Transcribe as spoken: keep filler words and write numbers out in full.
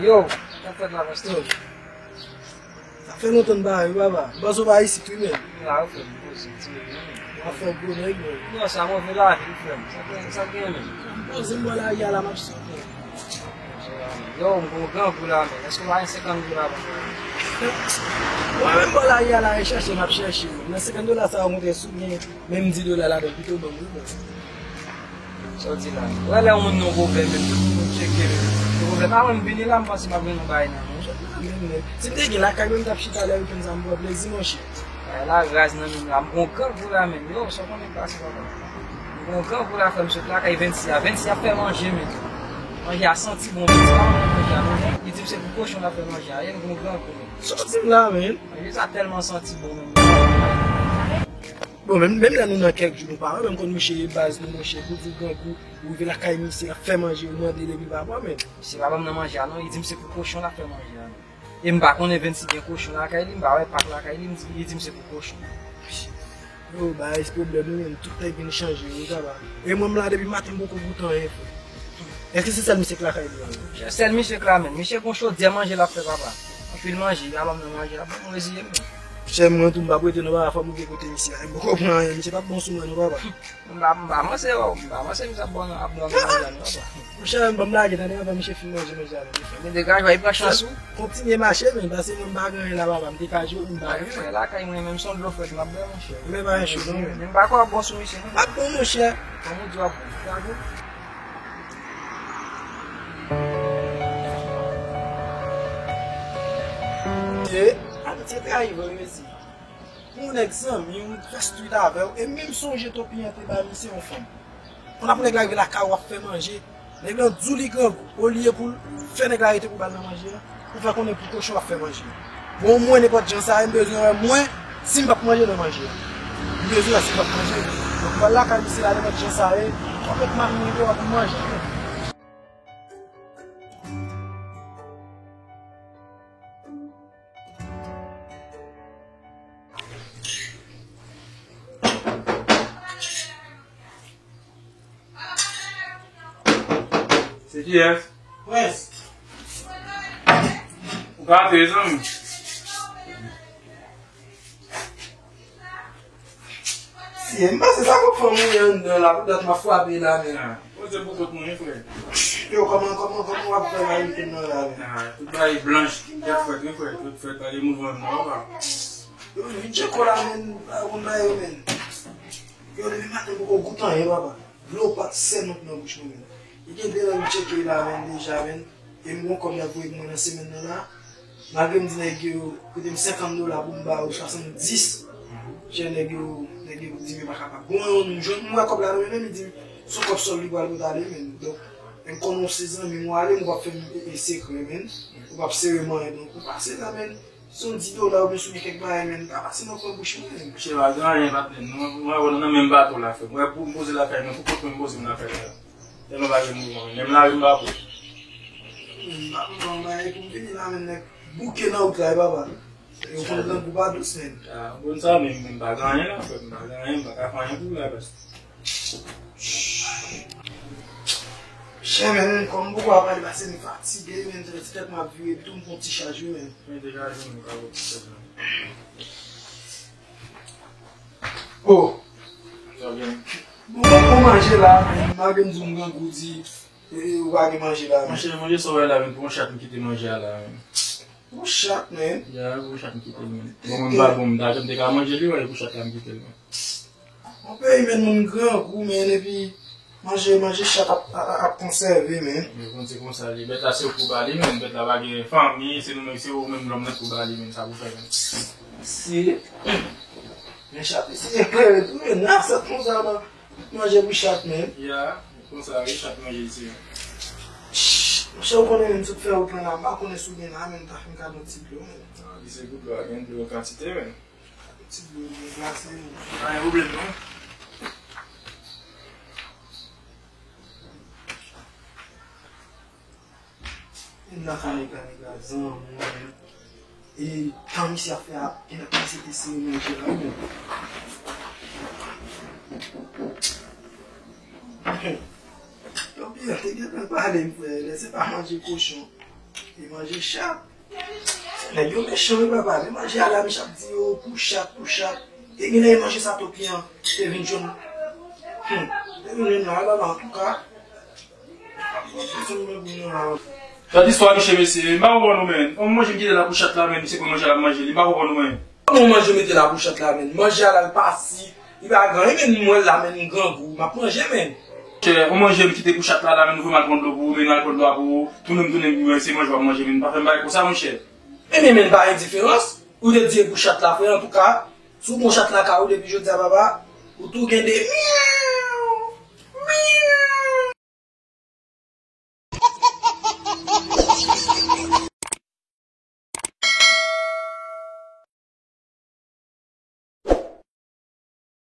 Yo, sa k fèt la, pastè? Sa fè lontan n pa wè w, papa. M panse w pa isit wi, menm. La, yo fè m poze ti nèg, non, men. W ap fè gwo nèg, menm. Non, sa move lavi, frè m. Sa k, sa k gen, menm? M poze m bò lari a la, m ap sot, menm. Yo, m gon grangou la, menm. Èske w pa gen senkant goud la, menm? Mwen menm bò lari a la, e chèche, m ap chèche. Nan senkant dola sa yo, mwen te sou gen menm di dola ladan, pito ban m, wi, menm. Sa w di la? Ou wè lè yon moun nan pwoblèm, menm tout moun tcheke, menm. Gen pwoblèm. A, mwen m vini la, m panse m ap jwenn yon bagay nan men w. Menm, menm. Si m te gen lakay mwen, m t ap chita lè wikenn sa, m pran plezi, monchè. Bagay la raz nan men m la. M gon grangou la, menm. Yo, sa w konnen k pase, papa? M gon grangou la, frè m, sot lakay Vensi a. Vensi ap fè manje, menm. Manje a santi bon, menm. Se pa manje a, non. Li di m se pou kochon l ap fè manje a. Ye, m gon grangou, menm. Sa w di m la, menm? Manje sa tèlman santi bon, menm. Bon, menm, menm lè nou nan kèk jou, nou pa wè, menm konn misye ye baz nou, monchè, pou di grangou, ou rive lakay misye, ap fè manje, ou mande l epi l pa ba w, menm. Misye pa ban m nan manje a, non, li di m se pou kochon l ap fè manje a, non. E m pa konnen Vensi gen kochon lakay li, m pa wè pak lakay li, m di, li di m se pou kochon. Yo, bagay se pwoblèm wi, menm, tout nèg vin chanje, wi, papa. E mwen, m la, depi maten, m poko goute anyen, frè. Èske se sèl misye k lakay li a, menm? Sèl misye k la, menm. Misye gon chodyè manje l ap fè, papa. Anpil manje, li pa ban m nan manje a, bon, m reziye m, menm. Chè, mwen tou, m p ap rete non, papa, fò m rive kote misye a. M poko pran anyen, misye p ap bon sou mwen non, papa. M pa, m pa panse, m pa panse misye ap bon, ap bon nan manje a non, papa. Monchè, ban m lage, tande, anvan misye fin manje, manje a, misye fin. Men degaje w, epi pran chans ou. Kontinye mache, men, paske mwen m pa gen anyen la, papa, m te ka jwe, m pa gen anyen. Lakay mwen, menm se yon dlo frèt m ap bwè, monchè. Men pa gen cho non, men. Men m pa kwè w ap bon sou misye non. M ap bon, monchè. Kòman w di w ap bon? Gade. Ye, Haiti trayi vre, mesye. Pou yon nèg zanmi w, fè street avè w, e menm sonje topi an te ba misye yon fanm. Konn ap nèg la rive lakay ou ap fè manje. Nèg lan di w li grangou. Olye pou l fè nèg la rete pou ba l nan manje a, pou fè konnen pou kochon ap fè manje. Bon, mwen, nenpòt jan sa ye, m bezwen wè mwen, si m p ap manje nan manje a. M bezwen wè si m p ap manje. Donk, m pral lakay misye la, nenpòt jan sa ye, w ap met mari mwen deyò pou manje. Se kiyès? Prince. Ou ka antre, zanmi. Si, m panse sa kòk fanm ou ye anndan la, poutèt m ap frape la, men. Ah, poze pou kont mwen, wi, frè. Yo, kòman, kòman, kòman w ap fè la, wi, nan la, men? Ah, tout bagay blanch, tèt frèt, wi, frè, tèt frèt, pa gen mouvman non, papa. Yo, vin tcheke w la, men, pa konn bagay yo, men. Yo, depi maten, poko goute anyen, papa. Dlo pa t sèl nan bouch mwen, men. Li gen de lè m tcheke la, men, deja, men. E m gon kòb y ap voye pou mwen nan semèn nan la. Malgre m di nèg yo prete m senkant dola pou m ba yo swasanndis. Chè, nèg yo, nèg yo di m yo pa kapab. Bon, yo, m jwenn, m wè kòb la nan men m, li di m, se yon kòb sòl li pral pote ale, men. Donk, m konnen w se zanmi m, w ale, m p ap fè m, e, e, sekrè, men. Ou p ap sere m anyen, donk, ou pase la, men. Se yon di dola oubyen si w gen kèk bagay, men, pa pase nan kwen bouch mwen. Monchè, pa gen anyen, patnè. Nou, nou, nou nan menm bato la, frè m. Wè, pou m poze lakay mwen, pou kont mwen m poze m lakay la. Tèlman pa gen mouvman, menm lari m pa pran. M pa pran bagay pou m vini la, men nèg bouke nan wout la, e papa. Yo konn grangou pa dous, men. Ah, bon sa, men, men m pa gen anyen la, frè m. M pa gen anyen, m pa ka fè anyen pou w la, baz. Chè, men, kòm m poko ap pale, pase m fatige, men, tèt, tèt mwen ap vire, tou m pran ti chaj, wi, men. Men degaje m, ou ka wè ti tèt la. Oh! Sa gen? Bon, bon, bon manje la, men, malgre m di w m grangou, di, e, e, ou pa gen manje la, men. Monchè, manje sa w wè la, men, pou yon chat m kite manje a la, men. Pou chat, men? Ya, pou chat m kite l, men. Bon, mwen m pa bon, m ta, m te ka manje li, men, pou chat la m kite l, men. Yon peyi, men, moun grangou, men, epi manje, manje chat ap, ap, ap konsève, men. Men konn se konsa li. Bèt la se ou k pou ba li, men. Bèt la pa gen fanmi, se nou menm, se ou menm lòm nan k pou ba li, men. Sa pou fè, men. Si. Men chat isi eklere tou, men. Nan sa konsa, non. Manje pou chat, men. Ya, konsa, wi, chat manje isi, men. Monchè, ou konnen menm sot fè wout lan la, m pa konnen si w gen la, men, ta fin kado ti dlo, men. Ah, li se pou dlo a, gen dlo an kantite, men. Ti dlo, dlo glase, men. Pa gen pwoblèm, non. Vin nan kane, kane, kane, zanmi, men. E tan misye ap fè a, genlè misye te sere manje la, men. Tanpri, te gentan pale, m frè, lè se pa manje kochon. Li manje chat. Nèg yo mechan wi papa. Men manje a la, misye ap di yo pou chat, pou chat. E gen lè manje sa tou ki an te vin jwenn. Hmm. Te vin jwenn la, papa, antouka. Gad istwa misye, mesye. M pa konprann nou, menn. On manje m kite la pou chat la, menn. Misye pran manje a la, manje li. M pa konprann nou, menn. Kòman w manje w mete la pou chat la, menn? Manje a la, l pa si, li pa gen anyen, menn, m wè l la, menn, m grangou, m ap manje, menn. Chè, ou manje m kite pou chat la, la, menn, ou vle m al pran dlo pou ou, menn, al pran dlo a pou ou, tounen m, tounen m, se manje w ap manje, menn, pa fè m bagay konsa, monchè. Ebyen, menn, pa gen diferans, ou te di e pou chat la, frè, antouka, si w pran chat la kay ou depi jodi a, papa, ou tou gen de mil.